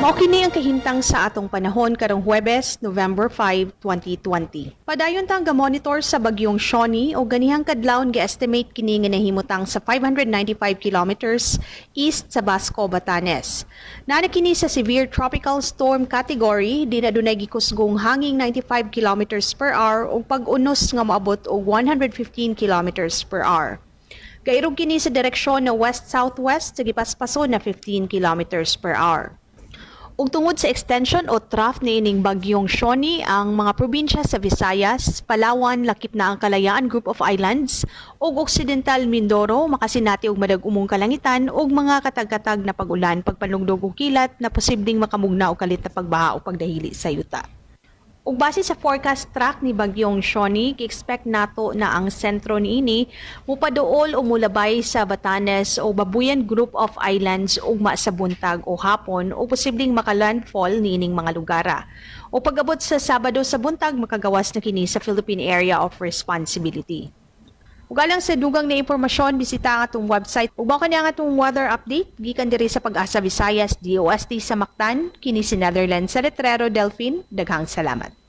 Mao kini ang kahimtang sa atong panahon karong Huwebes, November 5, 2020. Padayon tang ga-monitor sa bagyong Siony o ganihang kadlawon gi-estimate kini nga nahimutang sa 595 kilometers east sa Basco, Batanes. Naa na kini sa severe tropical storm category, di na dunay gikusgong hanging 95 kilometers per hour ug pag-unos nga moabot og 115 kilometers per hour. Gairog kini sa direksyon na west-southwest sa gipaspason na 15 kilometers per hour. Ug tungod sa extension o trough niining bagyong Siony, ang mga probinsya sa Visayas, Palawan, lakip na ang Kalayaan Group of Islands ug Occidental Mindoro makasinati og madag-umong kalangitan ug mga katag-katag na pag-ulan, pagpanugdog og kilat na posibleng makamugna og kalit na pagbaha o pagdahili sa yuta. Ug base sa forecast track ni Bagyong Siony, gi-expect nato na ang sentro niini mupaduol o mulabay sa Batanes o Babuyan Group of Islands ugma sa buntag o hapon o posibleng makalandfall niining mga lugara. O pag-abot sa Sabado sa buntag, makagawas na kini sa Philippine Area of Responsibility. Ug alang sa dugang na impormasyon, bisita ang atong website. Ug mao kani ang atong weather update gikan diri sa Pag-asa Visayas, DOST sa Mactan, kini si Netherlands sa Letrero Delphine. Daghang salamat.